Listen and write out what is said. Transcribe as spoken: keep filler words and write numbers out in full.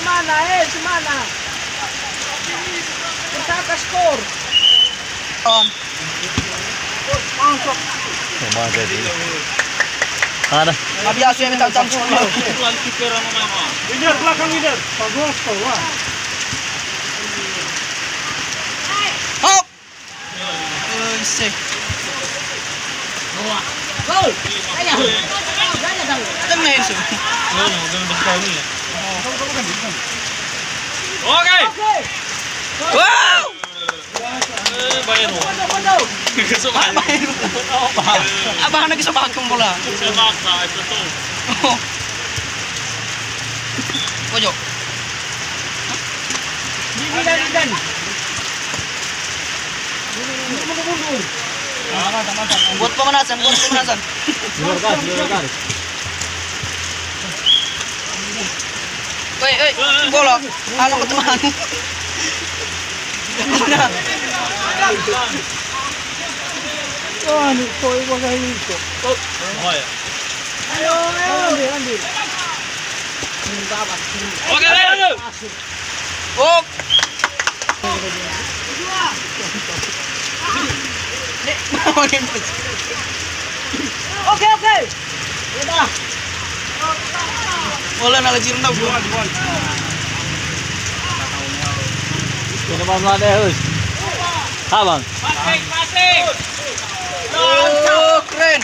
Mana, eh, si mana? Berkata skor. On. Oh, mantap ini. Ada. Nggak biasa ya, minta tanggung. Leader, belakang, leader. Bagus, wah. Hop. Eh, se. Gol. Ayo. Tengah itu. Oke. Wow. Eh, Bayern. Abah anak bisa pakai bola. Saya maksa, itu tuh. Oh. Pojok. Ini dan, dan. Buat pemanasan, buat pemanasan. Di luar garis, di luar garis. Oi, oi, bola. Anak teman. Mana? Anu, koi gua kayak gitu. Oh, ya. Ayo, ayo. Ambil, ambil. Oke, ayo. Oh. Oke, oke. Udah. Bola na lajir na gua. Ini Bang Made, Hus. Ha, Bang. Passing, passing. Oh, keren.